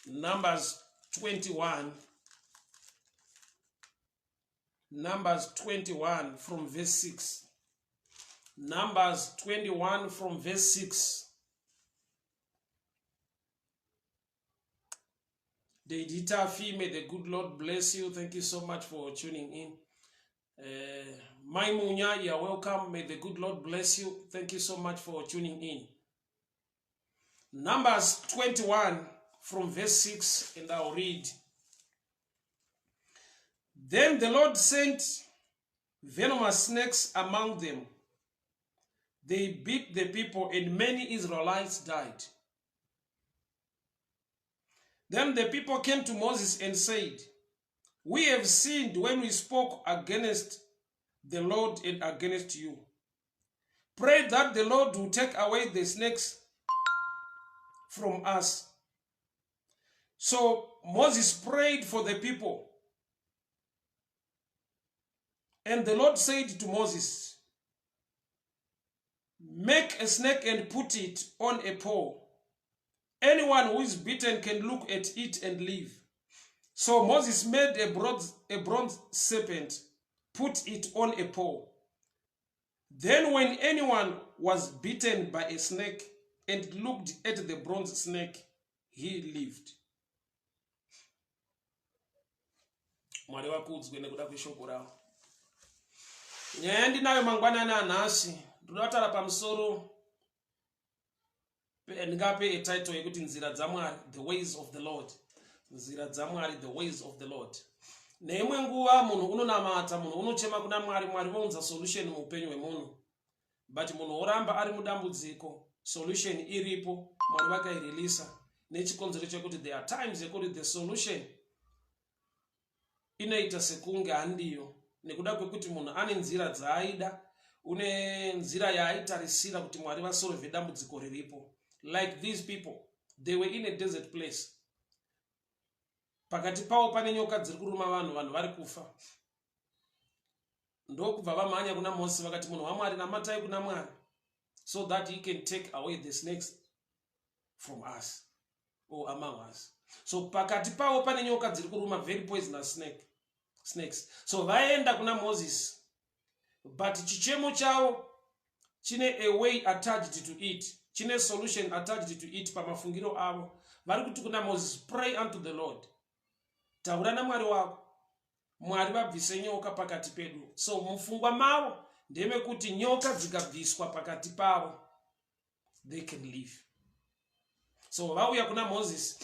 Numbers 21. Numbers 21 from verse 6. Numbers 21 from verse 6. Deidita Fi, may the good Lord bless you. Thank you so much for tuning in. Mai Munya, you are welcome. May the good Lord bless you. Thank you so much for tuning in. Numbers 21 from verse 6, and I'll read. Then the Lord sent venomous snakes among them. They bit the people, and many Israelites died. Then the people came to Moses and said, We have sinned when we spoke against the Lord and against you. Pray that the Lord will take away the snakes from us. So Moses prayed for the people. And the Lord said to Moses, Make a snake and put it on a pole. Anyone who is bitten can look at it and live. So Moses made a bronze serpent, put it on a pole. Then when anyone was bitten by a snake and looked at the bronze snake, he lived. Mwari vakudzwe nekuda kweshoko ravo. Nyaya yandinayo mangwanani anhasi, ndoda kutaura pamusoro, ndingape a title yekuti Nzira dzaMwari, the ways of the Lord. Nzira dzaMwari, the ways of the Lord. Neimwe nguva munhu unonamata, munhu unochema kuna Mwari, Mwari vounza solution muupenyu hwemunhu, but munhu woramba ari mudambudziko. Solution iripo, Mwari vakaireleasa, nechikonzero chekuti there are times yekuti the solution inoita sekunge handiyo, nekuda kwekuti munhu ane nzira dzaaida, une nzira yaaitarisira kuti Mwari vasolve dambudziko riripo. Like these people, they were in a desert place. Pakati pavo pane nyoka dziri kuruma vanhu, vanhu vari kufa. Ndokubva vamhanya kuna Mozisi, vakati, "Munhu waMwari, namatai kuna Mwari so that he can take away the snakes from us or among us." So pakati pavo pane nyoka dziri kuruma, very poisonous snakes. So vaenda kuna Moses, but chichemo chavo chine a way attached to it, chine solution attached to it. Pamafungiro avo vari kuti kuna Moses, "Pray unto the Lord, taura naMwari wako, Mwari vabvise nyoka pakati pedu." So mupfungwa mavo ndemekuti nyoka dzikabviswa pakati pavo, they can live. So vauya kuna Moses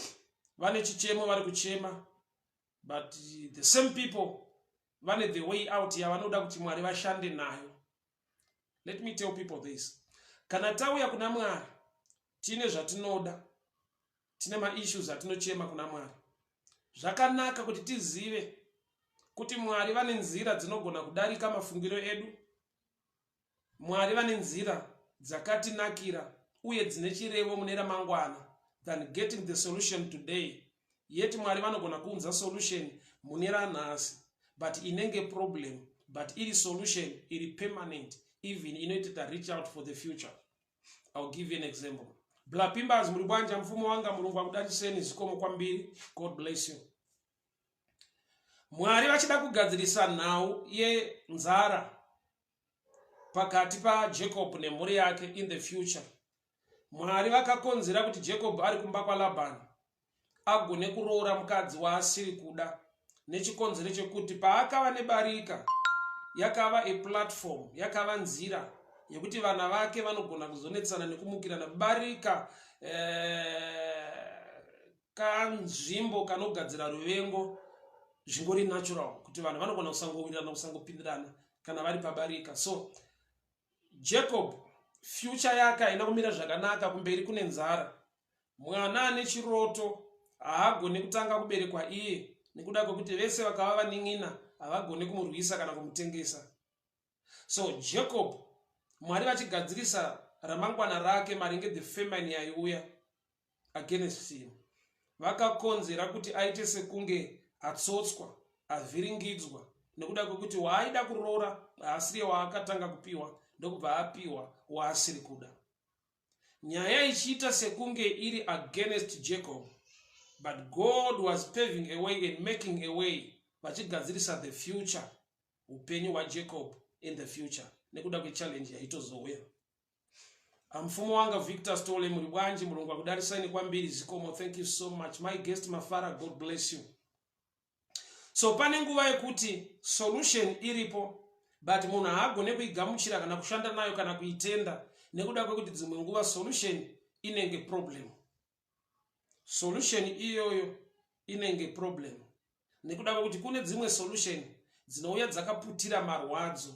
vane chichemo, vari kuchema, but the same people vane the way out yavanoda kuti Mwari vashande nayo. Let me tell people this: kana tauya kuna Mwari tine zvatinoda, tine maissues atinochema kuna Mwari, zvakanaka kuti tizive kuti Mwari vane nzira dzinogona kudarika mafungiro edu. Mwari vane nzira dzakatinakira uye dzine chirevo mune ramangwana than getting the solution today. Yet Mwari vanogona kuunza solution mune ranhasi, but inenge problem, but iri solution iri permanent, even inoitita reach out for the future. I'll give you an example. Blapimbas, muri bwanji mfumo wanga? Mulungu akudaliseni, zikomo kwambiri. God bless you. Mwari vachida kugadzirisa nhau yenzara pakati paJacob nemhuri yake in the future, Mwari vakakonzera kuti Jacob ari kumba kwaLabhani agone kuroora mukadzi waasiri kuda, nechikonzero chekuti paakava nebarika yakava a platform, yakava nzira yekuti vana vake vanogona kuzonetsana nekumukirana. Barika kanzvimbo kanogadzira ruvengo. Zvingori natural kuti vanhu vanogona kusangowirirana, kusangopindirana kana vari pabarika. So Jacob, future yake haina kumira zvakanaka, kumberi kune nzara. Mwana ane chiroto haagoni kutanga kuberekwa iye, nekuda kwekuti vese vakava vanin'ina havagoni kumurwisa kana kumutengesa. So Jacob, Mwari vachigadzirisa ramangwana rake maringe the famine yaiuya against him, vakakonzera kuti aite sekunge atsotswa, avhiringidzwa, nekuda kwekuti waaida kuroora haasiriye waakatanga kupiwa, ndokubva apiwa waasiri kuda. Nyaya ichiita sekunge iri against Jacob, But God was paving a way and making a way, vachigadzirisa the future, upenyu hwaJacob in the future, nekuda kwechallenge yaitozouya. Amfumo wanga Victor Stole, muri bwanji? Mulungu akudalisaini kwambiri. Zikomo, thank you so much. My guest Mafara, God bless you. So pane nguva yekuti solution iripo, but munhu haagone kuigamuchira kana kushanda nayo kana kuitenda, nekuda kwekuti dzimwe nguva solution inenge problem. Solution iyoyo inenge problem nekuda kwekuti kune dzimwe solution dzinouya dzakaputira marwadzo.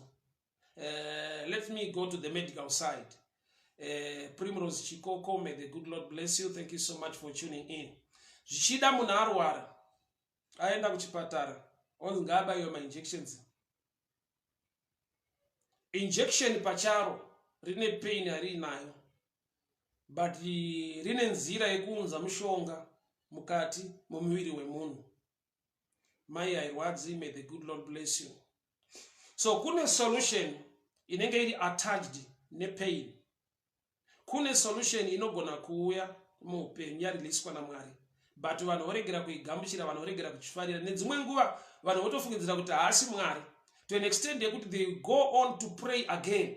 Let me go to the medical side. Primrose Chikoko, may the good Lord bless you. Thank you so much for tuning in. Zvichida munhu arwara, aenda kuchipatara, onzi ngaabayiwe mainjections. Injection pacharo rine pain yariinayo, but rine nzira yekuunza mushonga mukati mumuviri wemunhu. Mai hairwadzi, may the good Lord bless you. So kune solution inenge iri attached nepain. Kune solution inogona kuuya muupenyu yariliswa naMwari, but vanhu voregera kuigamuchira, vanhu voregera kuchifarira. Nedzimwe nguva vanhu votofungidzira kuti haasi Mwari, to an extent yekuti they go on to pray again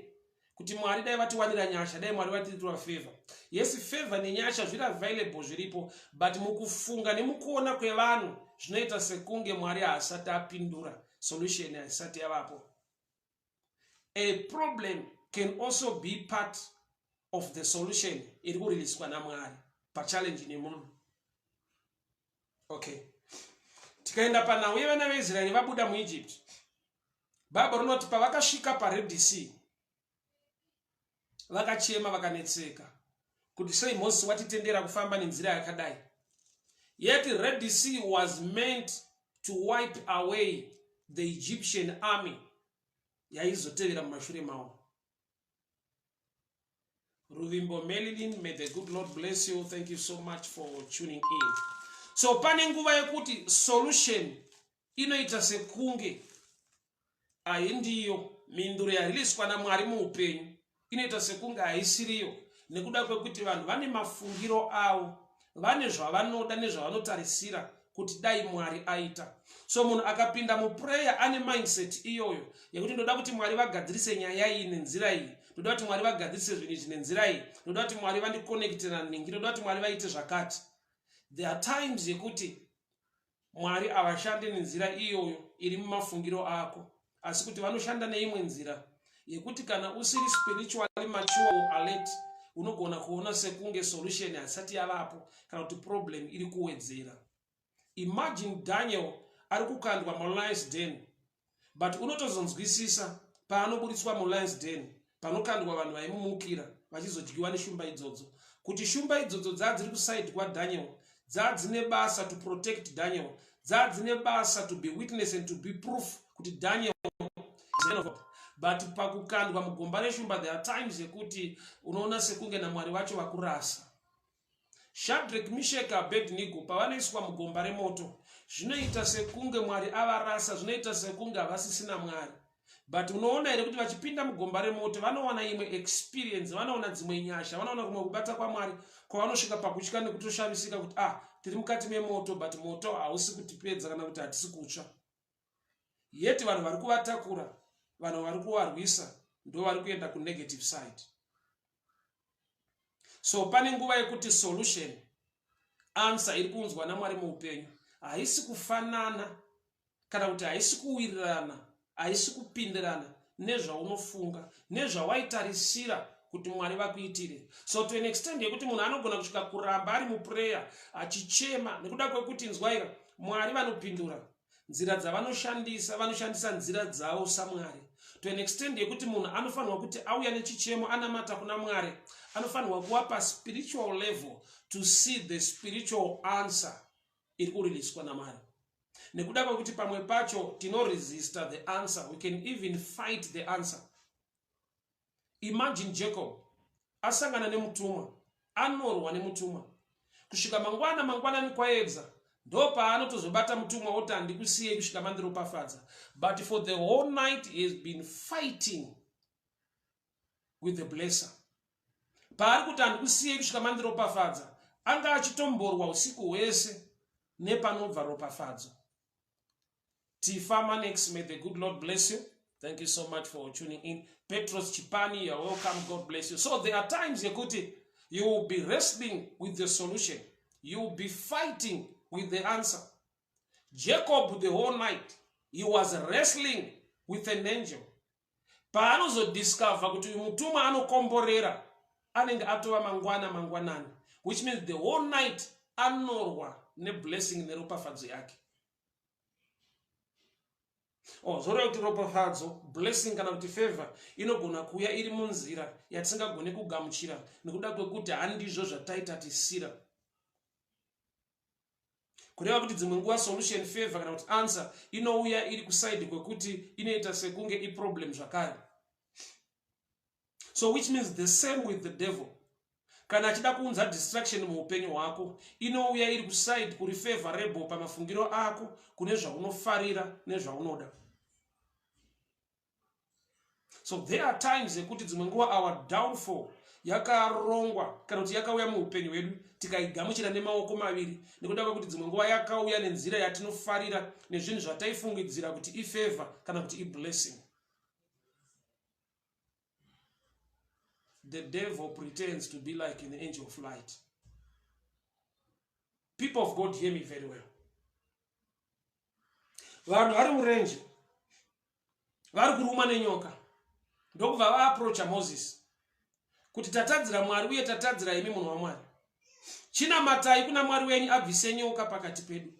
kuti Mwari dai vatiwanira nyasha, dai Mwari vatiitira favor. Yes, favor nenyasha zviri available, zviripo, but mukufunga nemukuona kwevanhu zvinoita sekunge Mwari haasati apindura, solution haisati yavapo. A problem can also be part of the solution iri kuriliswa naMwari pachallenge nemunhu. Okay, tikaenda panhau yevana veIsraeri vabuda muEgypt, Bhaibheri rinoti pavakasvika paRed Sea, vakachema, vakanetseka kuti sei Mozisi watitendera kufamba nenzira yakadai? Yet Red Sea was meant to wipe away the Egyptian army yaizotevera mumashure mavo. Ruvimbo Melilin, may the good Lord bless you. Thank you so much for tuning in. So pane nguva yekuti solution inoita sekunge haindiyo mhinduro yariliswa naMwari muupenyu, inoita sekunge haisiriyo nekuda kwekuti vanhu vane mafungiro avo, vane zvavanoda nezvavanotarisira kuti dai Mwari aita. So munhu akapinda muprayer ane mindset iyoyo yekuti ndoda kuti Mwari vagadzirise nyaya iyi nenzira iyi, ndoda kuti Mwari vagadzirise zvinhu izvi nenzira iyi, ndoda kuti Mwari vandikonekte naningi, ndoda kuti Mwari vaite zvakati, there are times yekuti Mwari havashandi nenzira iyoyo iri mumafungiro ako, asi kuti vanoshanda neimwe nzira yekuti kana usiri spiritually mature or alert, unogona kuona sekunge solution haisati yavapo kana kuti problem iri kuwedzera. Imagine Daniel ari kukandwa mulions den, but unotozonzwisisa paanoburitswa mulions den, panokandwa vanhu vaimumukira vachizodyiwa neshumba idzodzo, kuti shumba idzodzo dzaa dziri kuside kwaDaniel, dzaa dzine basa to protect Daniel, dzaa dzine basa to be witness and to be proof kuti Daniel. But pakukandwa mugomba reshumba, there are times yekuti unoona sekunge naMwari vacho vakurasa. Shadrach, Mishek, Abednego pavanoiswa mugomba remoto, zvinoita sekunge Mwari avarasa, zvinoita sekunge havasisina Mwari. But unoona here kuti vachipinda mugomba remoto vanowana imwe experience, vanoona dzimwe nyasha, vanoona kumwe kubata kwaMwari kwavanosvika pakutya nekutoshamisika kuti, "Ah, tiri mukati memoto, but moto hausi kutipedza kana kuti hatisi kutsva." Yet vanhu vari kuvatakura, vanhu vari kuvarwisa, ndo vari kuenda kunegative side. So pane nguva yekuti solution, answer iri kuunzwa naMwari muupenyu haisi kufanana kana kuti haisi kuwirirana, haisi kupindirana nezvaunofunga, nezvawaitarisira kuti Mwari vakuitire. So to an extent yekuti munhu anogona kusvika kuramba ari muprayer achichema nekuda kwekuti, nzwaira, Mwari vanopindura, nzira dzavanoshandisa, vanoshandisa nzira dzavo saMwari, to an extent yekuti munhu anofanirwa kuti auya nechichemo, anamata kuna Mwari, anofanirwa kuva paspiritual level to see the spiritual answer iri kuriliswa naMwari, nekuda kwekuti pamwe pacho tinoresista the answer. We can even fight the answer. Imagine Jacob asangana nemutumwa, anorwa nemutumwa kusvika mangwana mangwanani kwaedza, ndo paanotozobata mutumwa oti, "Handikusiyei kusvika mandiropafadza." But for the whole night he has been fighting with the blesser. Paari kuti, "Handikusiyei kusvika mandiropafadza," anga achitomborwa usiku hwese. nepanobva ropafadzo. Tifa Manex, may the good Lord bless you. Thank you so much for tuning in. Petros Chipani, you're welcome. God bless you. So there are times yekuti you will be wrestling with the solution. You will be fighting with the answer. Jacob the whole night, he was wrestling with an angel. Paanozodiscover kuti uyu mutumwa anokomborera, anenge atova mangwana mangwanani, which means the whole night anorwa neblessing neropafadzo yake. Oh, zvoreva kuti ropafadzo, blessing kana kuti favor inogona kuuya iri munzira yatisingagoni kugamuchira nekuda kwekuti handizvo zvataitatisira. Kureva kuti dzimwe nguva solution, favor kana kuti answer inouya iri kuside kwekuti inoita sekunge iproblem zvakare. So which means the same with the devil. Kana achida kuunza distraction muupenyu hwako, inouya iri kuside kuri favorable pamafungiro ako, kune zvaunofarira nezvaunoda. So there are times yekuti dzimwe nguva our downfall yakarongwa kana kuti yakauya muupenyu hwedu, tikaigamuchira nemaoko maviri, nekuda kwekuti dzimwe nguva yakauya nenzira yatinofarira nezvinhu zvataifungidzira kuti ifavor kana kuti iblessing. The devil pretends to be like an angel of light. People of God, hear me very well. Vanhu vari murenje vari kurumwa nenyoka, ndokubva vaaprocha Moses kuti tatadzira Mwari uye tatadzira imi munhu waMwari. Chinamatai kuna Mwari wenyu abvise nyoka pakati pedu.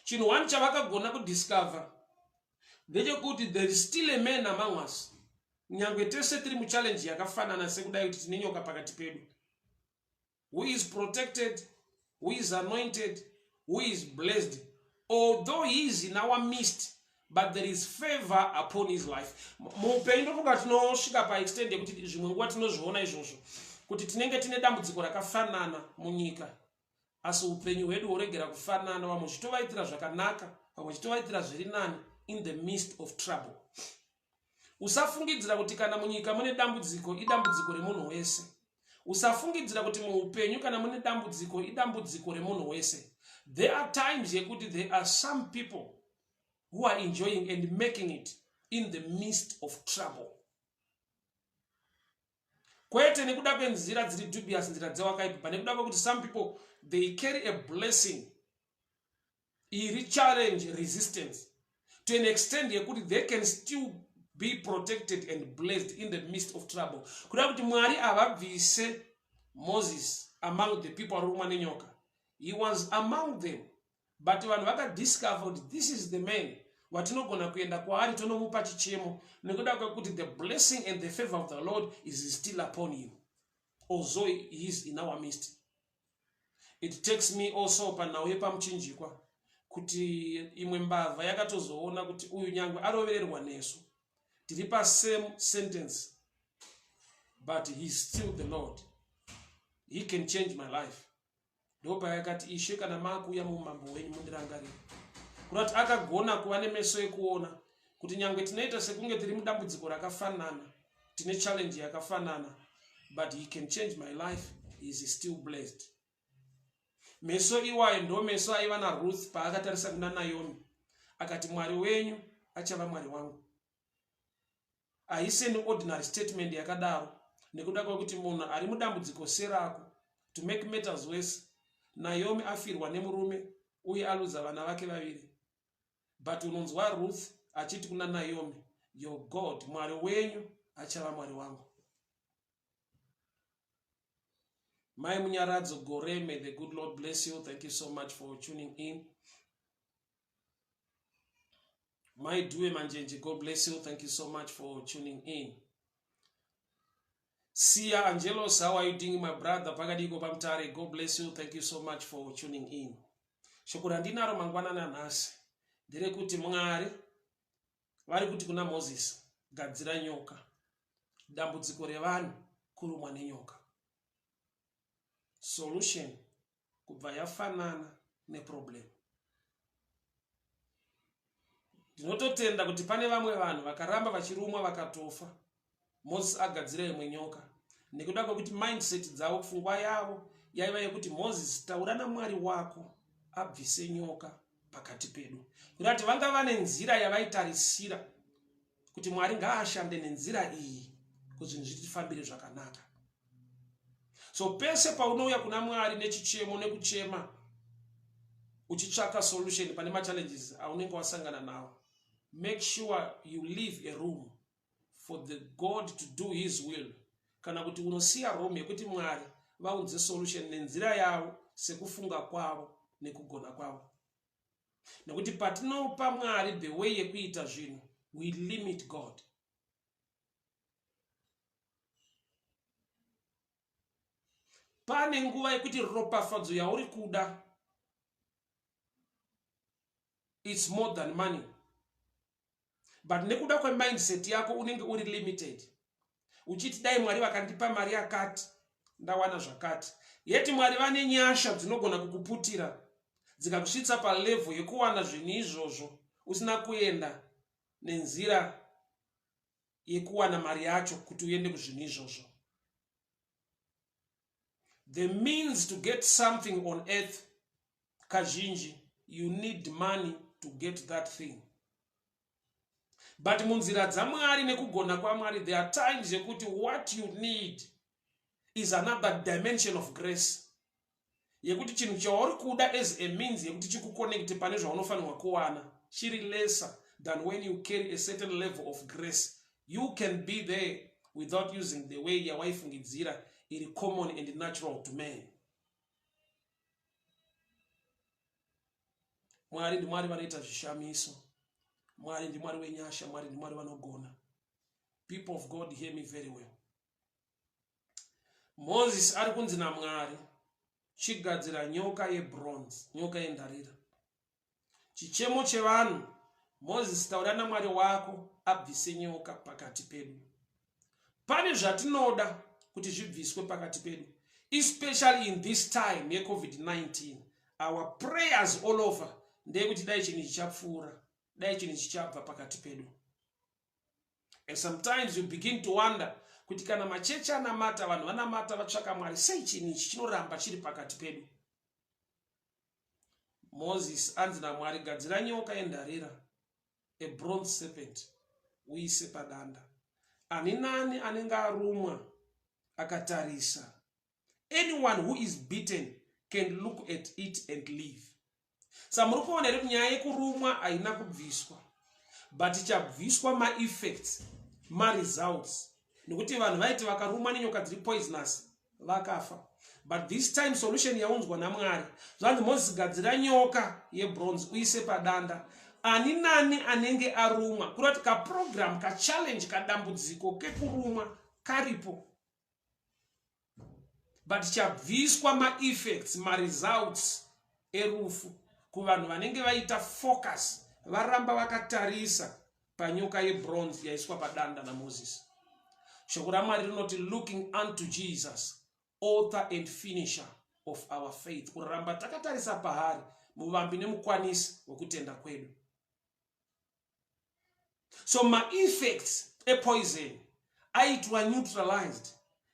Chinhu one chavakagona kudiscover ndechekuti there is still a man among us. Nyangwe tese tiri muchallenge yakafanana sekudai kuti tine nyoka pakati pedu, who is protected, who is anointed, who is blessed, although he is in our midst, but there is favor upon his life. Muupenyu ndofunga tinosvika paextend yekuti zvimwe nguva tinozviona izvozvo kuti tinenge tine dambudziko rakafanana munyika, asi upenyu hwedu hworegera kufanana. Vamwe zvitovaitira zvakanaka, vamwe zvitovaitira zviri nani in the midst of trouble. Usafungidzira kuti kana munyika mune dambudziko idambudziko remunhu wese. Usafungidzira kuti muupenyu kana mune dambudziko idambudziko remunhu wese. There are times yekuti there are some people who are enjoying and making it in the midst of trouble. Kwete nekuda kwenzira dziri dubious, nzira dzewakaipa, but nekuda kwekuti some people, they carry a blessing iri challenge resistance to an extent yekuti they can still be protected and blessed in the midst of trouble. Kuda kuti Mwari avabvise Moses among the people arurumwa nenyoka. He was among them, but vanhu vakadiscover kuti this is the man watinogona kuenda kwaari tonomupa chichemo, nekuda kwekuti the blessing and the favor of the Lord is still upon him, although he is in our midst. It takes me also panhau yepamuchinjikwa, kuti imwe mbavha yakatozoona kuti uyu nyangwe arovererwa nesu, tiri pasame sentence, but he is still the Lord, he can change my life. Ndopayakati, "Ishe, kana maakuuya mumambo wenyu, mundirangarire." Kurati akagona kuva nemeso ekuona kuti nyangwe tinoita sekunge tiri mudambudziko rakafanana, tine challenge yakafanana, but he can change my life, he is still blessed. Meso iwayo ndo meso aiva naRuth paakatarisa kuna Naomi akati, "Mwari wenyu achava Mwari wangu." Haiseni ordinary statement yakadaro, nekuda kwekuti munhu ari mudambudziko serako. To make matters worse, Naomi afirwa nemurume uye aluza vana vake vaviri, but unonzwa Ruth achiti kuna Naomi, "Your God, Mwari wenyu achava Mwari wangu." Mai Munyaradzo Gore, may the good Lord bless you. Thank you so much for tuning in. Mai Due Manjenje, God bless you. Thank you so much for tuning in. Sia Angelos, how are you doing, my brother? Pakadiko pamutare, God bless you. Thank you so much for tuning in. Shoko randinaro mangwanani anhasi nderekuti Mwari vari kuti kuna Moses, "Gadzira nyoka." Dambudziko revanhu kurumwa nenyoka. Solution kubva yafanana neproblem. Ndinototenda kuti pane vamwe vanhu vakaramba vachirumwa vakatofa Moses agadzira imwe nyoka, nekuda kwekuti mindset dzavo, pfungwa yavo yaiva yekuti Moses taura naMwari wako abvise nyoka pakati pedu. Kurati vanga vane nzira yavaitarisira kuti Mwari ngaashande nenzira iyi kuti zvinhu zvitifambire zvakanaka. So pese paunouya kuna Mwari nechichemo nekuchema uchitsvaka solution pane machallenges aunenge wasangana nawo, make sure you leave a room for the God to do his will, kana kuti unosiya room yekuti Mwari vaunze solution nenzira yavo sekufunga kwavo nekugona kwavo. Nekuti patinopa Mwari the way yekuita zvinhu, we limit God. Pane nguva yekuti ropafadzo yauri kuda, it's more than money, but nekuda kwemindset yako unenge uri limited, uchiti dai Mwari vakandipa mari yakati ndawana zvakati. Yeti Mwari vane nyasha dzinogona kukuputira dzikakusvitsa palevel yekuwana zvinhu izvozvo usina kuenda nenzira yekuwana mari yacho kuti uende kuzvinhu izvozvo. The means to get something on earth, kazhinji you need money to get that thing, but munzira dzaMwari nekugona kwaMwari, there are times yekuti what you need is another dimension of grace, yekuti chinhu chauri kuda as a means yekuti chikuconnecte pane zvaunofanirwa kuwana chiri lesser than when you carry a certain level of grace. You can be there without using the way yawaifungidzira iri common and natural to man. Mwari ndiMwari vanoita zvishamiso. Mwari ndiMwari wenyasha. Mwari ndiMwari vanogona. People of God, hear me very well. Moses ari kunzi naMwari, chigadzira nyoka yebronze, nyoka yendarira. Chichemo chevanhu, Moses taura naMwari wako abvise nyoka pakati pedu. Pane zvatinoda kuti zvibviswe pakati pedu, especially in this time yeCovid-19. Our prayers all over ndeyekuti dai chinhu chicapfuura, dai chinhu chichabva pakati pedu. And sometimes you begin to wonder kuti kana machechi anamata, vanhu vanamata, vatsvaka Mwari, sei chinhu ichi chinoramba chiri pakati pedu? Moses anzi naMwari, gadzira nyoka yendarira, a bronze serpent, uise padanda. Ani nani anenge arumwa akatarisa, anyone who is beaten can look at it and live. Sa muri kuona here kuti nyaya yekurumwa haina kubviswa, but chabviswa maeffects, maresults, nekuti vanhu vaiti vakarumwa nenyoka dziri poisonous vakafa. But this time solution yaunzwa naMwari, zvanzi, Moses, gadzira nyoka yebronze uise padanda. Ani nani anenge arumwa, kureva kuti kaprogram, kachallenge, kadambudziko kekurumwa karipo, but chabviswa maeffects, maresults erufu kuvanhu vanenge vaita focus, varamba vakatarisa panyoka yebronze yaiswa padanda naMoses. Shoko raMwari rinoti, looking unto Jesus, author and finisher of our faith, kuramba takatarisa paari, muvambi nemukwanisi wekutenda kwedu. So maeffects epoison aitwa neutralized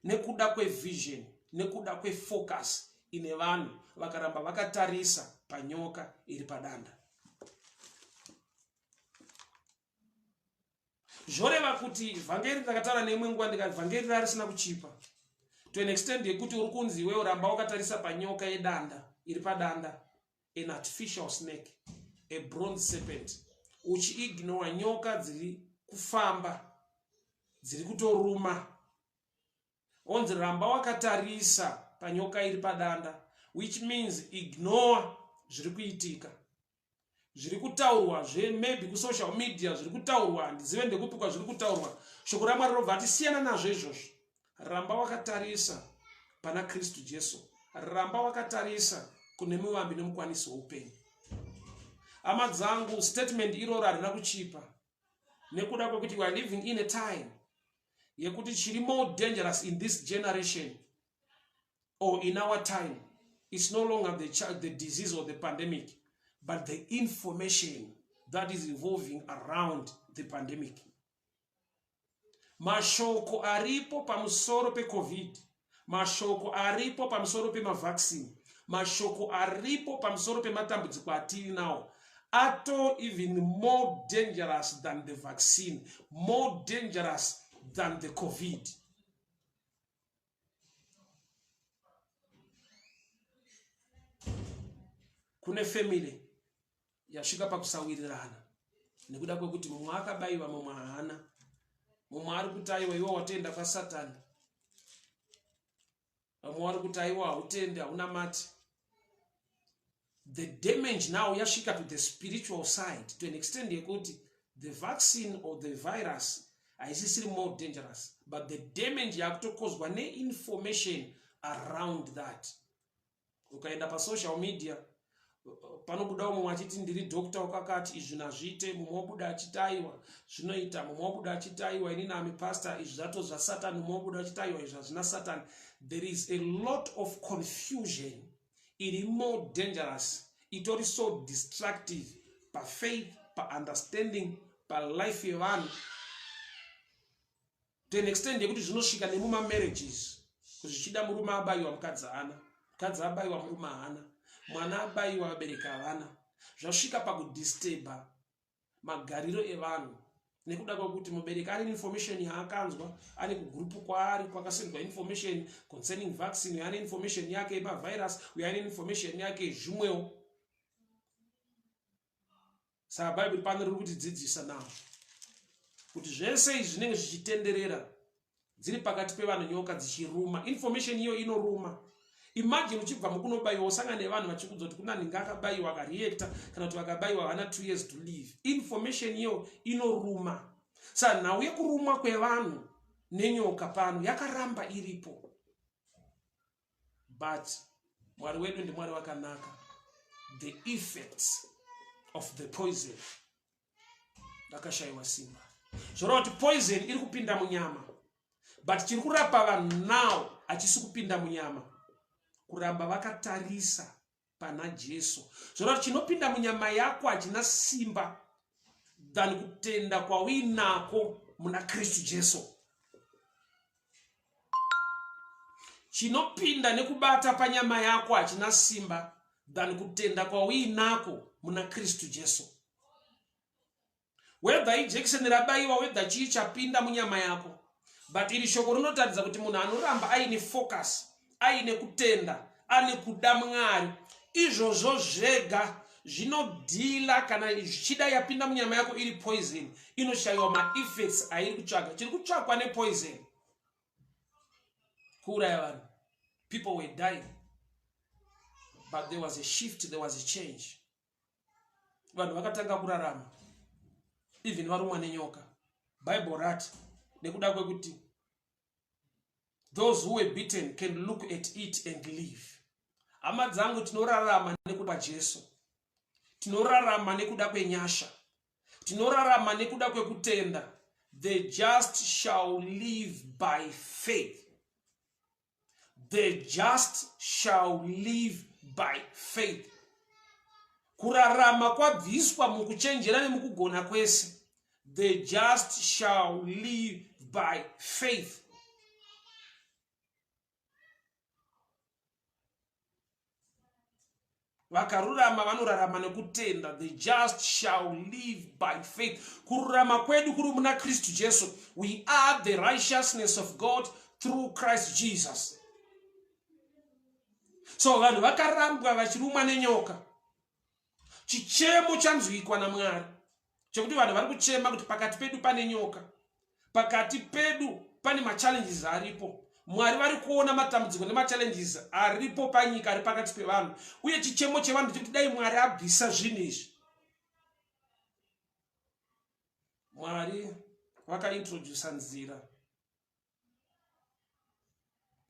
nekuda kwevision, nekuda kwefocus ine vanhu vakaramba vakatarisa panyoka iri padanda. Zvoreva kuti vhangeri, ndakataura neimwe nguva ndikati vhangeri rarisina kuchipa to an extent yekuti uri kunzi iwewe ramba wakatarisa panyoka yedanda iri padanda, an artificial snake, a bronze serpent, uchiignora nyoka dziri kufamba dziri kutoruma. Onzi ramba wakatarisa panyoka iri padanda, which means ignore zviri kuitika, zviri kutaurwa zve maybe kusocial media, zviri kutaurwa handizive ndekupi kwazviri kutaurwa. Shoko raMwari robva ati siyana nazvo izvozvo, ramba wakatarisa pana Kristu Jesu, ramba wakatarisa kune muvambi nemukwanisi weupenyu. Hama dzangu, statement iroro harina kuchipa nekuda kwekuti we are living in a time yekuti chiri more dangerous in this generation or in our time, it's no longer the disease or the pandemic, but the information that is evolving around the pandemic. Mashoko aripo pamusoro peCovid. Mashoko aripo pamusoro pemavaccine, mashoko aripo pamusoro pematambudziko atiri nawo ato even more dangerous than the vaccine, more dangerous than the covid. Kune family yasvika pakusawirirana nekuda kwekuti mumwe akabayiwa mumwe haana, mumwe ari kuti aiwa iwe watoenda kwasatani, vamwe vari kuti aiwa hautendi haunamati. The damage now yasvika to the spiritual side to an extent yekuti the vaccine or the virus haisisiri more dangerous, but the damage yakutokozwa neinformation around that. Ukaenda pasocial media panobuda umwe achiti ndiri doctor wakakati izvi nazviite, mumwe wobuda achiti aiwa zvinoita, mumwe wobuda achiti aiwa inini ami pastor izvi zvato zvasatani, mumwe wobuda achiti aiwa izvi hazvina satani. There is a lot of confusion iri more dangerous, itori so destructive pafaith, paunderstanding, palife yevanhu to an extent yekuti zvinosvika nemumamarriages, zvichida murume abayiwa mukadzi haana, mukadzi abayiwa murume haana, mwana abayiwa vabereki havana. Zvasvika pakudisturba magariro evanhu nekuda kwekuti mubereki ane information yaakanzwa, ane kugurupu kwaari kwakasendwa information concerning vaccine, uyo ane information yake yemavirus, uyo ane information yake zvimwewo. Saka bhaibheri pano riri kutidzidzisa now kuti zvese izvi zvinenge zvichitenderera dziri pakati pevanhu nyoka dzichiruma, information iyo inoruma. Imagine uchibva mukunobayiwa usangana nevanhu vachikudza kuti kuna nhinga akabayiwa akareacta, kana kuti vakabayiwa havana 2 years to live. Information iyo inoruma. Saka nhau yekurumwa kwevanhu nenyoka pano yakaramba iripo, but Mwari wedu ndiMwari wakanaka. The effects of the poison rakashayiwa simba, zvoreva kuti poison iri kupinda munyama, but chiri kurapa vanhu now hachisi kupinda munyama, kuramba vakatarisa pana Jesu. Zvoreva kuti chinopinda munyama yako hachina simba than kutenda kwauinako muna Kristu Jesu. Chinopinda nekubata panyama yako hachina simba than kutenda kwauinako muna Kristu Jesu. Whether ijekiseni rabayiwa, whether chii chapinda munyama yako, but iri shoko rinotaridza kuti munhu anoramba aine focus, aine kutenda, ane kuda Mwari, izvozvo zvega zvinodhila. Kana zvichida yapinda munyama yako iri poison, inoshayiwa maeffects airi kutsvaga. Chiri kutsvakwa nepoison kuuraya vanhu. People were dying, but there was a shift, there was a change. Vanhu vakatanga kurarama even varumwa nenyoka. Bible rati nekuda kwekuti those who were beaten can look at it and live. Hama dzangu, tinorarama nekuda Jesu, tinorarama nekuda kwenyasha, tinorarama nekuda kwekutenda. The just shall live by faith. The just shall live by faith. Kurarama kwabviswa mukuchenjera nemukugona kwese. The just shall live by faith. Vakarurama vanorarama nekutenda. The just shall live by faith. Kururama kwedu kuri muna Kristu Jesu. We are the righteousness of God through Christ Jesus. So vanhu vakarambwa vachirumwa nenyoka. Chichemo chanzwikwa naMwari chekuti vanhu vari kuchema kuti pakati pedu pane nyoka, pakati pedu pane machallenges aripo. Mwari vari kuona matambudziko nemachallenges aripo panyika, ari pakati pevanhu, uye chichemo chevanhu chekuti dai Mwari abvisa zvinhu izvi. Mwari vakaintrodusa nzira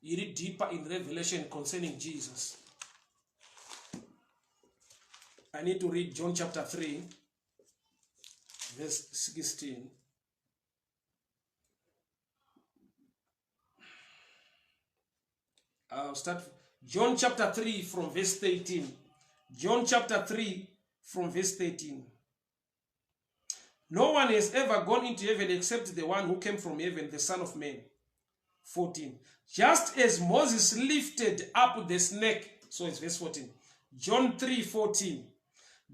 iri deeper in revelation concerning Jesus. I need to read John chapter 3 verse 16. I'll start John chapter 3 from verse 13. John chapter 3 from verse 13. No one has ever gone into heaven except the one who came from heaven, the Son of Man. 14. Just as Moses lifted up the snake, so it's verse 14. John 3 14.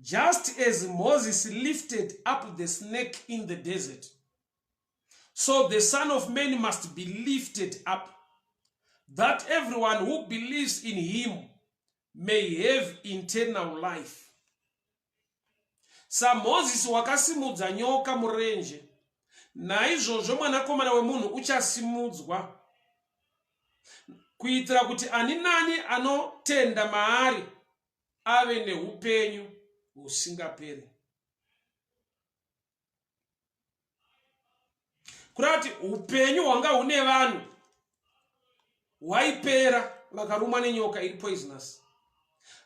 Just as Moses lifted up the snake in the desert, so the Son of Man must be lifted up, that everyone who believes in him may have eternal life. SaMozisi wakasimudza nyoka murenje, naizvozvo mwanakomana wemunhu uchasimudzwa, kuitira kuti ani nani anotenda maari ave neupenyu husingaperi. Kureva kuti upenyu hwanga hune vanhu hwaipera vakarumwa nenyoka iri poisonous.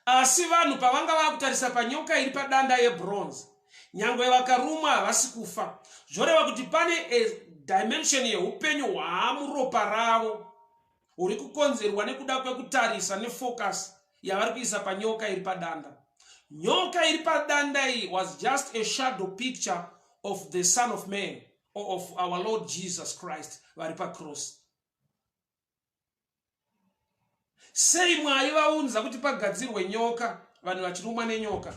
Asi vanhu pavanga vakutarisa panyoka iri padanda yebronze, nyangwe vakarumwa havasi kufa. Zvoreva kuti pane a dimension yeupenyu hwaamuropa ravo huri kukonzerwa nekuda kwekutarisa nefocus yavari kuisa panyoka iri padanda. Nyoka iri padanda iyi was just a shadow picture of the Son of Man or of our Lord Jesus Christ vari pacross. Sei Mwari vaunza kuti pagadzirwe nyoka, vanhu vachirumwa nenyoka?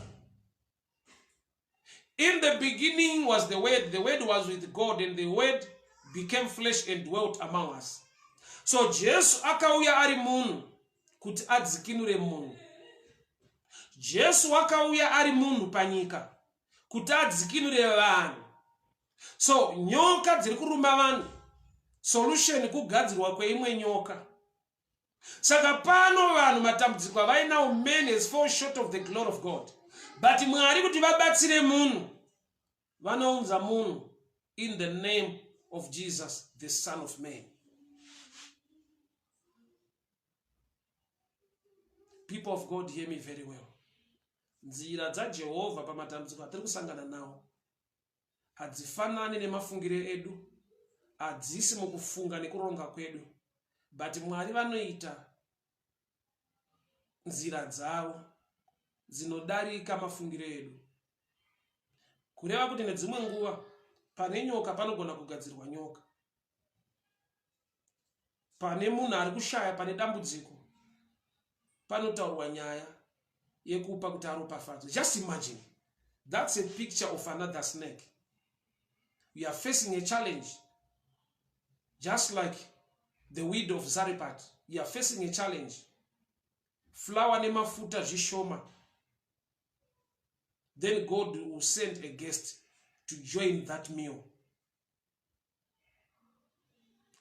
In the beginning was the Word, the Word was with God, and the Word became flesh and dwelt among us. So Jesu akauya ari munhu kuti adzikinure munhu. Jesu wakauya ari munhu panyika kuti adzikinure vanhu. So nyoka dziri kuruma vanhu, solution kugadzirwa kweimwe nyoka. Saka pano vanhu matambudziko avainawo, man has fall short of the glory of God, but Mwari kuti vabatsire munhu vanounza munhu in the name of Jesus the Son of Man. People of God, hear me very well. Nzira dzaJehovha pamatambudziko atiri kusangana nawo hadzifanani nemafungiro edu, hadzisi mukufunga nekuronga kwedu, but Mwari vanoita nzira dzavo dzinodarika mafungiro edu. Kureva kuti nedzimwe nguva pane nyoka panogona kugadzirwa nyoka, pane munhu ari kushaya, pane dambudziko panotaurwa nyaya yekupa kuti aropafadzwe. Just imagine, that's a picture of another snake. You are facing a challenge just like the widow of Zarephath. You are facing a challenge. Flour nemafuta zvishoma, then God will send a guest to join that meal.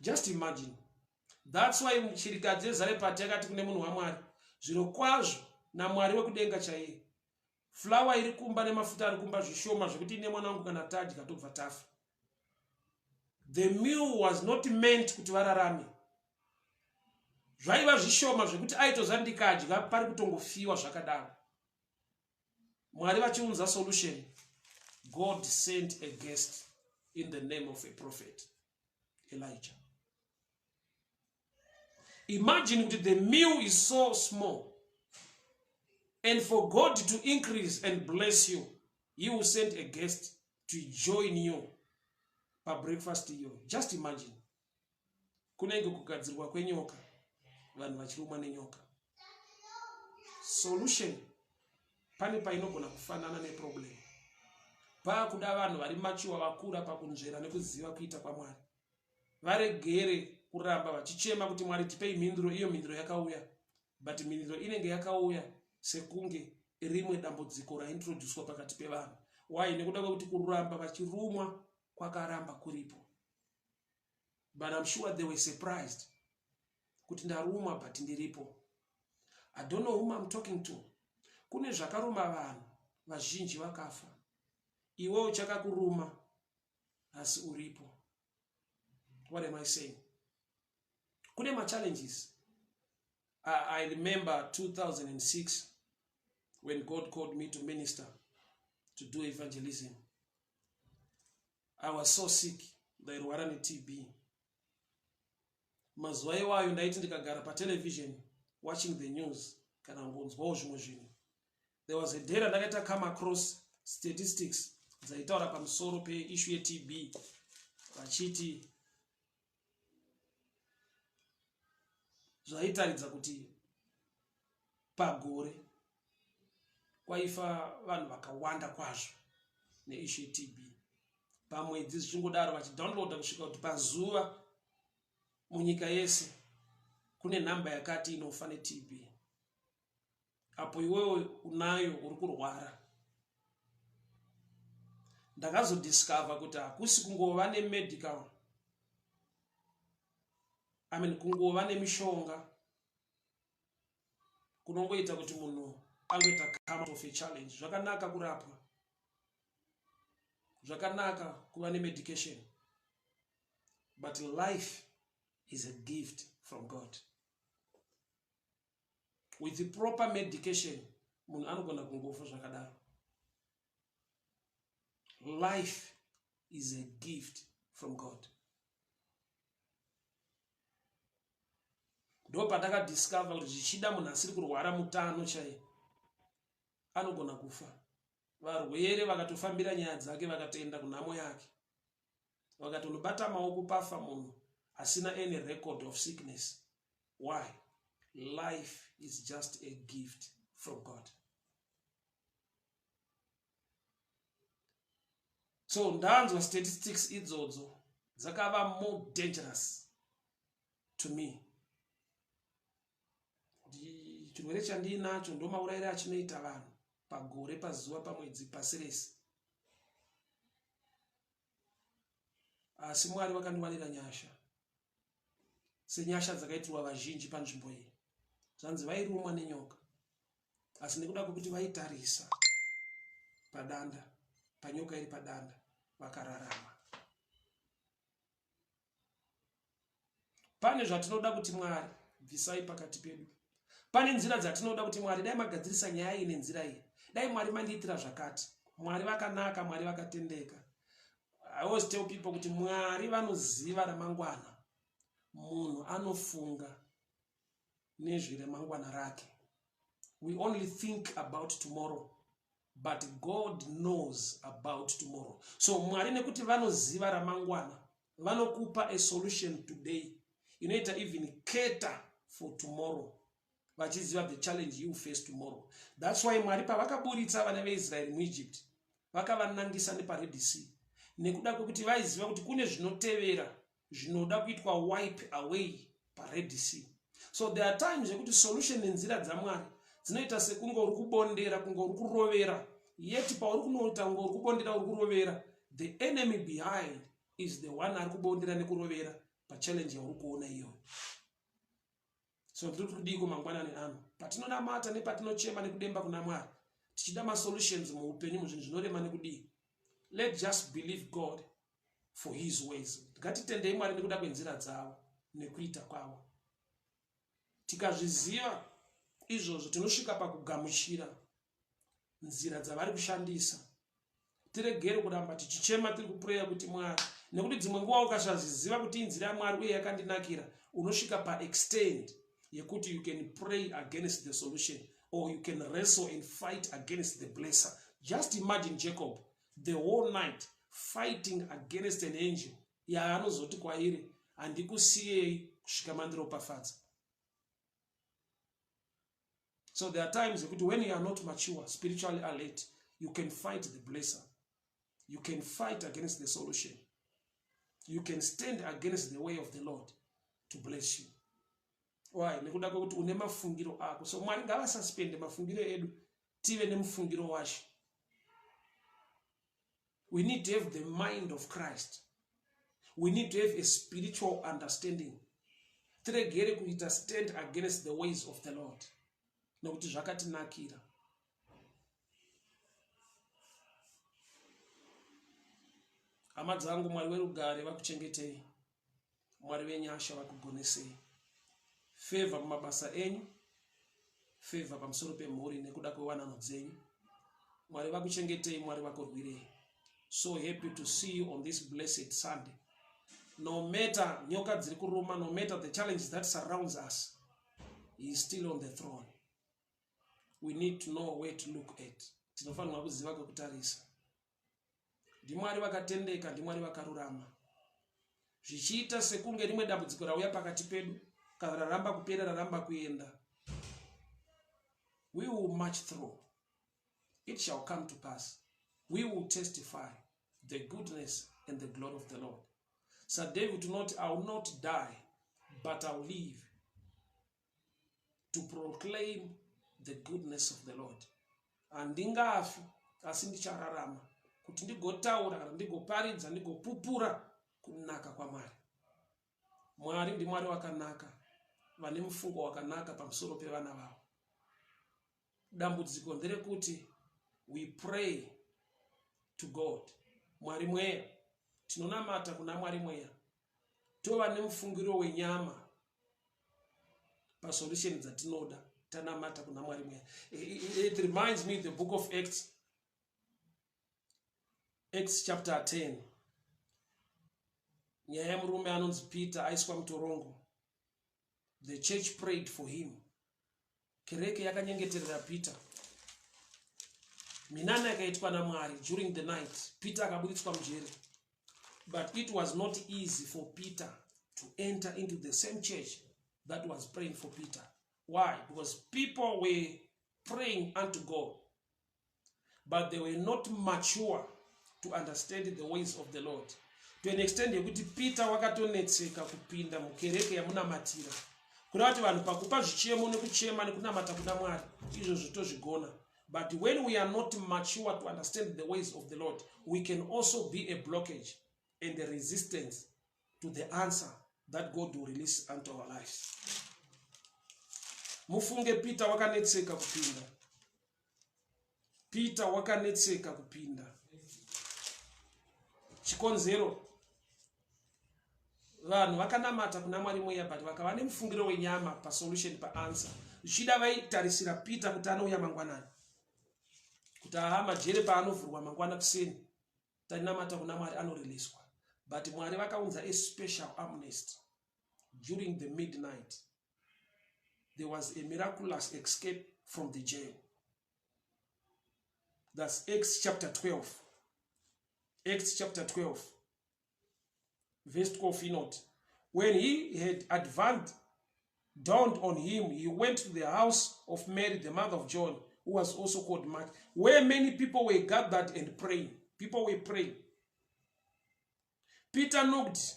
Just imagine. That's why chirikadzi yeZarepati yakati kune munhu waMwari, zviro kwazvo naMwari wekudenga chaiye, fulawa iri kumba nemafuta ari kumba zvishoma zvekuti ine mwana wangu kana tadya tobva tafa. The meal was not meant kuti vararame. Zvaiva zvishoma zvekuti aitoza ndikadya pari kutongofiwa zvakadaro. Mwari vachiunza solution, God sent a guest in the name of a prophet, Elijah. Imagine kuti the meal is so small, and for God to increase and bless you, he will send a guest to join you pabreakfast iyoyo. Just imagine, kunenge kugadzirwa kwenyoka, vanhu vachirumwa nenyoka. Solution pane painogona kufanana neproblem. Paakuda vanhu vari machiwa, vakura pakunzvera nekuziva kuita kwaMwari, varegere kuramba vachichema kuti Mwari tipei mhinduro. Iyo mhinduro yakauya, but mhinduro inenge yakauya sekunge rimwe dambudziko raintroducwa pakati pevanhu. Why? Nekuda kwekuti kuramba vachirumwa kwakaramba kuripo. But I'm sure they were surprised kuti ndarumwa but ndiripo. I don't know whom I'm talking to. Kune zvakaruma vanhu vazhinji vakafa, iwe uchakakuruma asi uripo. What am I saying? Kune machallenges. I remember 2006 when God called me to minister, to do evangelism. I was so sick, ndairwara neTB. Mazuva iwayo ndaiti ndikagara patelevision watching the news kana kungonzwawo zvimwe zvinhu, there was a day randakaita come across statistics dzaitaura pamusoro peissue yeTB, vachiti Zvaitaridza kuti pagore kwaifa vanhu vakawanda kwazvo neissue yeTB, pamwedzi zvichingodaro, vachidownloada kusvika kuti pazuva munyika yese kune nhamba yakati inofa neTB. Apo iwewe unayo, uri kurwara. Ndakazodiscover kuti hakusi kungova nemedical, I mean, kungova nemishonga kunongoita kuti munhu angoita come out of a challenge. Zvakanaka kurapwa, zvakanaka kuva nemedication, but life is a gift from God. With the proper medication munhu anogona kungofa zvakadaro. Life is a gift from God. Ndo pandakadiscover kuti zvichida munhu asiri kurwara, mutano chaiye, anogona kufa. Varwere vakatofambira nyaya dzake, vakatoenda kunhamo yake, vakatonobata maoko, pafa munhu asina any record of sickness. Why? Life is just a gift from God. So ndanzwa statistics idzodzo dzakava more dangerous to me, kuti chirwere chandiinacho ndomaurayiro achinoita vanhu pagore, pazuva, pamwedzi, pasi rese. Asi Mwari vakandiwanira nyasha senyasha dzakaitirwa vazhinji panzvimbo iyi. Zvanzi vairumwa nenyoka, asi nekuda kwekuti vaitarisa padanda, panyoka iri padanda, vakararama. Pane zvatinoda kuti Mwari bvisai pakati pedu. Pane nzira dzatinoda kuti Mwari dai magadzirisa nyaya iyi nenzira iyi, dai Mwari mandiitira zvakati. Mwari vakanaka, Mwari vakatendeka. I always tell people kuti Mwari vanoziva ramangwana. Munhu anofunga nezveremangwana rake. We only think about tomorrow, but God knows about tomorrow. So Mwari, nekuti vanoziva ramangwana, vanokupa a solution today inoita even cater for tomorrow, vachiziva the challenge you face tomorrow. That's why Mwari pavakaburitsa vana veIsraeri muEgypt, vakavanangisa nepaRed Sea, nekuda kwekuti vaiziva kuti kune zvinotevera zvinoda kuitwa wipe away paRed Sea. So there are times yekuti solution nenzira dzaMwari dzinoita sekunge uri kubondera, kunge uri kurovera, yet pauri kunoita kunge uri kubondera, uri kurovera, the enemy behind is the one ari kubondera nekurovera pachallenge yauri kuona iyoyo. So ndiri kuti kudiko mangwanani ano, patinonamata nepatinochema nekudemba kuna Mwari tichida masolutions muupenyu, muzvinhu zvinorema nekudii, let just believe God for his ways. Ngatitendei Mwari nekuda kwenzira dzavo nekuita kwavo. Tikazviziva izvozvo, tinosvika pakugamuchira nzira dzavari kushandisa, tiregere kuramba tichichema tiri kupreya kuti Mwari, nekuti dzimwe nguva ukasazviziva kuti inzira yaMwari uye yakandinakira, unosvika paextend yekuti you can pray against the solution or you can wrestle and fight against the blesser. Just imagine Jacob the whole night fighting against an angel yaanozoti kwairi, "Handikusiyei kusvika mandiropafadza." So there are times yekuti when you are not mature, spiritually alert, you can fight the blesser, you can fight against the solution, you can stand against the way of the Lord to bless you. Why? Nekuda kwekuti une mafungiro ako. So Mwari ngavasuspende mafungiro edu, tive nemufungiro wacho. We need to have the mind of Christ. We need to have a spiritual understanding. Tiregere kuita stand against the ways of the Lord nekuti zvakatinakira. Hama dzangu, Mwari werugare vakuchengetei, Mwari venyasha vakugonesei. Favor mumabasa enyu, favor pamusoro pemhuri nekuda kwewanano dzenyu. Mwari vakuchengetei, Mwari vakurwirei. So happy to see you on this blessed Sunday. No matter nyoka dziri kuruma, no matter the challenges that surrounds us, he is still on the throne. We need to know where to look at. Tinofanirwa kuziva kwekutarisa. NdiMwari vakatendeka, ndiMwari vakarurama. Zvichiita sekunge rimwe dambudziko rauya pakati pedu, Kana raramba kupera, raramba kuenda, we will march through. It shall come to pass. We will testify the goodness and the glory of the Lord. SaDavid unoti, I will not die, but I will live to proclaim the goodness of the Lord. Handingafi, asi ndichararama kuti ndigotaura kana ndigoparidza, ndigopupura kunaka kwaMwari. Mwari ndiMwari wakanaka, vane mufungo wakanaka pamusoro pevana vavo. Dambudziko nderekuti we pray to God, Mwari mweya, tinonamata kuna Mwari mweya, tova nemufungiro wenyama pasolution dzatinoda tanamata kuna Mwari mweya. It reminds me the book of Acts, Acts chapter 10, nyaya yemurume anonzi Peter aiswa mutorongo. The church prayed for him. Kereke yakanyengeterera Peter. Minana yakaitwa naMwari during the night. Peter akaburitswa mujeri. But it was not easy for Peter to enter into the same church that was praying for Peter. Why? Because people were praying unto God, but they were not mature to understand the ways of the Lord. To an extent yekuti Peter wakatonetseka kupinda mukereke yamunamatira. Kureva kuti vanhu pakupa zvichemo nekuchema nekunamata kuna Mwari, izvozvo tozvigona. But when we are not mature to understand the ways of the Lord, we can also be a blockage and a resistance to the answer that God will release unto our lives. Mufunge Peter wakanetseka kupinda. Peter wakanetseka kupinda. Chikonzero, vanhu vakanamata kuna Mwari mweya, but vakava nemufungiro wenyama pasolution, paanswer. Zvichida vaitarisira Peter kuti anouya mangwanani, kuti aha, majere paanovhurwa mangwana kuseni, tainamata kuna Mwari, anoriliswa. But Mwari vakaunza a special amnesty during the midnight. There was a miraculous escape from the jail. That's Acts chapter 12. Acts chapter 12 verse 12 inoti, when he had advanced, dawned on him, he went to the house of Mary, the mother of John, who was also called Mark, where many people were gathered and praying. People were praying. Peter knocked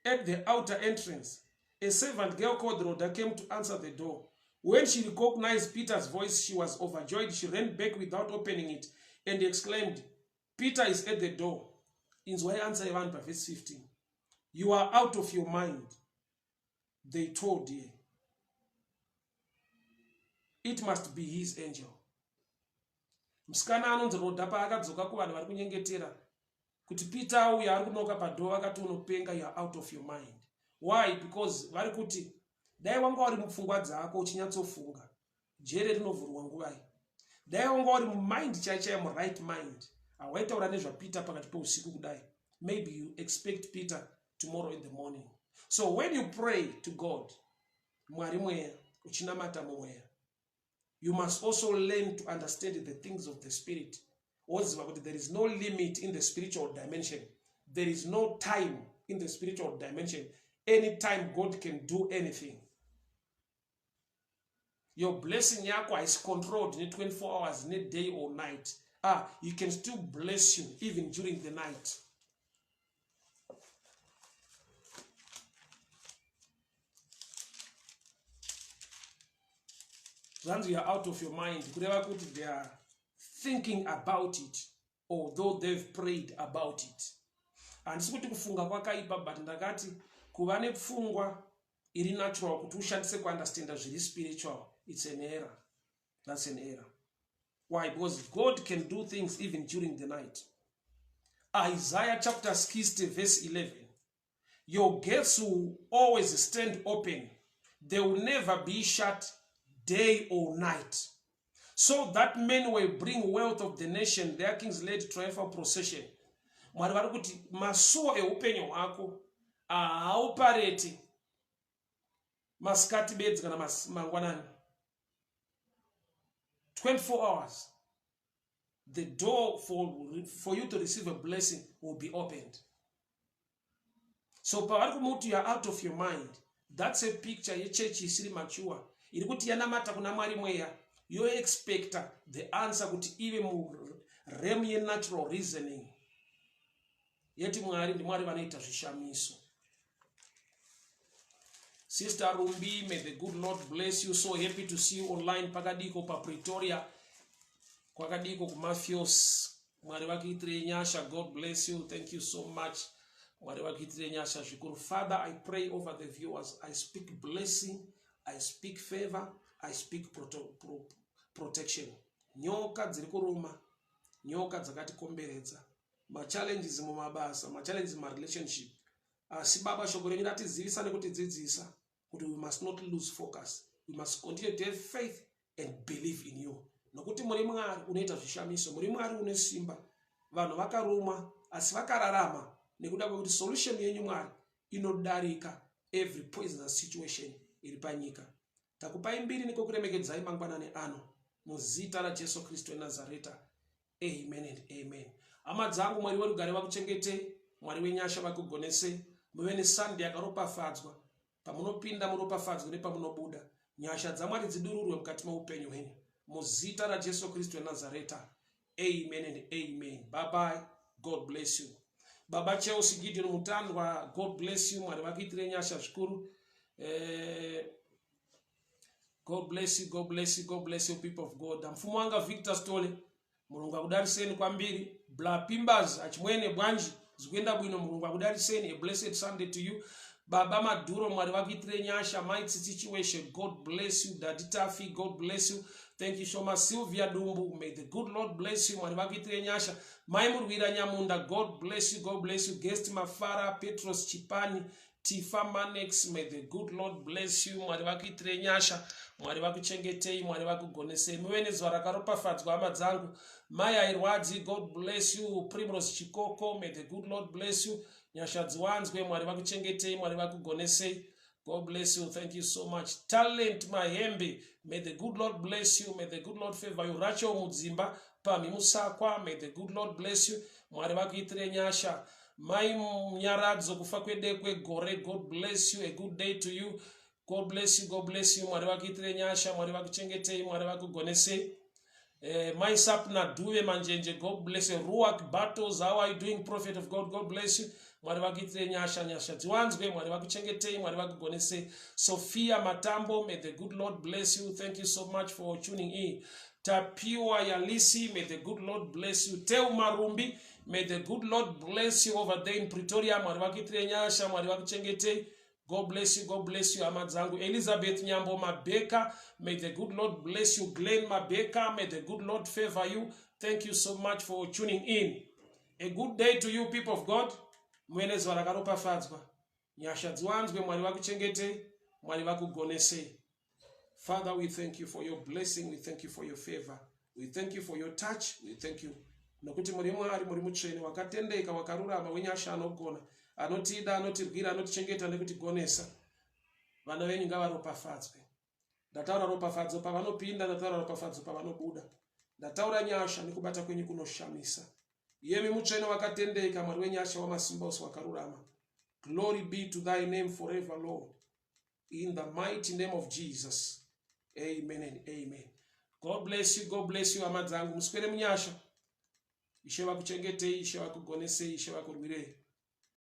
at the outer entrance. A servant girl called Rhoda came to answer the door. When she recognized Peter's voice, she was overjoyed. She ran back without opening it and exclaimed, Peter is at the door. Inzwai answer yevanhu paverse 15. You are out of your mind, they told her. It must be his angel. Musikana anonzi Rhoda paakadzoka kuvanhu vari kunyengetera kuti Peter auya ari kunoka padoor, vakati unopenga, you are out of your mind. Why? Because vari kuti dai wanga uri mupfungwa dzako uchinyatsofunga, jere rinovhurwa nguvai? Dai wanga uri mumind chai chaiyo, muright mind, hawaitaura nezvaPeter pakati peusiku kudai. Maybe you expect Peter tomorrow in the morning. So when you pray to God, Mwari mweya, uchinamata mumweya, you must also learn to understand the things of the spirit. Woziva kuti there is no limit in the spiritual dimension. There is no time in the spiritual dimension. Anytime God can do anything. Your blessing yako haisi controlled ne24 hours, neday or night. He can still bless you even during the night. Zvanzi you are out of your mind, kureva kuti they are thinking about it, although they've prayed about it. Handisi kuti kufunga kwakaipa, but ndakati kuva nepfungwa iri natural kuti ushandise kuunderstanda zviri spiritual, it's an error. That's an error. Why? Because God can do things even during the night. Isaiah chapter 60 verse 11. Your gates will always stand open. They will never be shut day or night, so that men will bring wealth of the nation, their kings led triumphal procession. Mwari vari kuti masuo eupenyu hwako haaopareti masikati bedzi kana mangwanani. 24 hours the door for you to receive a blessing will be opened. So pavari kumuti you are out of your mind, That's a picture yechechi isiri mature, iri kuti yanamata kuna Mwari mweya, yoexpecta the answer kuti ive murealm yenatural reasoning. Yeti Mwari ndiMwari vanoita zvishamiso. Sister Rumbi, may the good Lord bless you. So happy to see you online. Pakadiko paPretoria? Kwakadiko kumafios? Mwari vakuitirei nyasha. God bless you. Thank you so much. Mwari vakuitirei nyasha zvikuru. Father, I pray over the viewers. I speak blessing, I speak favor, I speak protection. Nyoka dziri kuruma, nyoka dzakatikomberedza, machallenges mumabasa, machallenges mumarelationship, asi Baba, shoko renyu ratizivisa nekutidzidzisa kuti we must not lose focus. We must continue to have faith and believe in you, nokuti muri Mwari unoita zvishamiso, muri Mwari une simba. Vanhu vakarumwa asi vakararama nekuda kwekuti solution yenyu, Mwari, inodarika every poisonous situation iri panyika. Takupai mbiri nekokuremekedzai mangwanani ano muzita raJesu Kristu weNazareta. Amen and amen. Hama dzangu, Mwari werugare vakuchengetei, Mwari wenyasha vakugonese. Muve neSunday yakaropafadzwa. Pamunopinda muropafadzwe, nepamunobuda nyasha dzaMwari dzidururwe mukati meupenyu hwenyu muzita raJesu Kristu weNazareta. Amen and amen. Bye bye. God bless you. Baba Chelsea Gideon Mutandwa, God bless you. Mwari vakuitire nyasha zvikuru. God bless you, God bless you, God bless you, people of God. Mfumo wanga Victor Stole, Mulungu akudariseni kwambiri. Bla Pimbas achimwene, bwanji? Zikuenda bwino? Mulungu akudariseni. A blessed Sunday to you. Baba Madhuro, Mwari vakuitire nyasha. Mai Tsitsi Chiweshe, God bless you. Daddy Tafi, God bless you. Thank you so much. Sylvia Dumbu, may the good Lord bless you. Mwari vakuitire nyasha. Mai Murwira Nyamunda, God bless you, God bless you. Guest Mafara, Petros Chipani, Tifa Manex, may the good Lord bless you. Mwari vakuitire nyasha, Mwari vakuchengetei, Mwari vakugonesei. Muve nezuva rakaropafadzwa, hama dzangu. Mai Airwadzi, God bless you. Primrose Chikoko, may the good Lord bless you. Nyasha dziwanzwe. Mwari vakuchengetei, Mwari vakugonesei. God bless you. Thank you so much. Talent Mahembe, may the good Lord bless you. May the good Lord favor you. Rachel Mudzimba, Pami Musakwa, may the good Lord bless you. Mwari vakuitire nyasha. Mai Nyaradzo kufa kwedekwe gore, God bless you. A good day to you. God bless you. God bless you. Mwari vakuitire nyasha, Mwari vakuchengetei, Mwari vakugonesei. Mai Sapna Duve Manjenje, God bless you. Ruak Battles, how are you doing, prophet of God? God bless you. Mwari vakuitire nyasha, nyasha dziwanzwe, Mwari vakuchengetei, Mwari vakugonesei. Sophia Matambo, may the good Lord bless you. Thank you so much for tuning in. Tapiwa Yalisi, may the good Lord bless you. Teu Marumbi, may the good Lord bless you over there in Pretoria. Mwari vakuitire nyasha, Mwari vakuchengetei. God bless you, God bless you, hama dzangu. Elizabeth Nyambo Mabeka, may the good Lord bless you. Glenn Mabeka, may the good Lord favor you. Thank you so much for tuning in. A good day to you, people of God. Muve nezuva rakaropafadzwa. Nyasha dziwanzwe, Mwari vakuchengetei, Mwari vakugonesei. Father, we thank you for your blessing. We thank you for your favor. We thank you for your touch. We thank you. Nokuti muri Mwari, muri mutsvene, wakatendeka, wakarurama, wenyasha, anogona, anotida, anotirwira, anotichengeta nekutigonesa. Vana venyu ngavaropafadzwe. Ndataura ropafadzo pavanopinda, ndataura ropafadzo pavanobuda. Ndataura nyasha nekubata kwenyu kunoshamisa. Yemi mutsvene wakatendeka, Mwari wenyasha, wamasimba ose, wakarurama. Glory be to thy name forever, Lord. In the mighty name of Jesus. Amen and amen. God bless you, God bless you, hama dzangu. Muswere munyasha. Ishe vakuchengetei, Ishe vakugonesei, Ishe vakurwirei.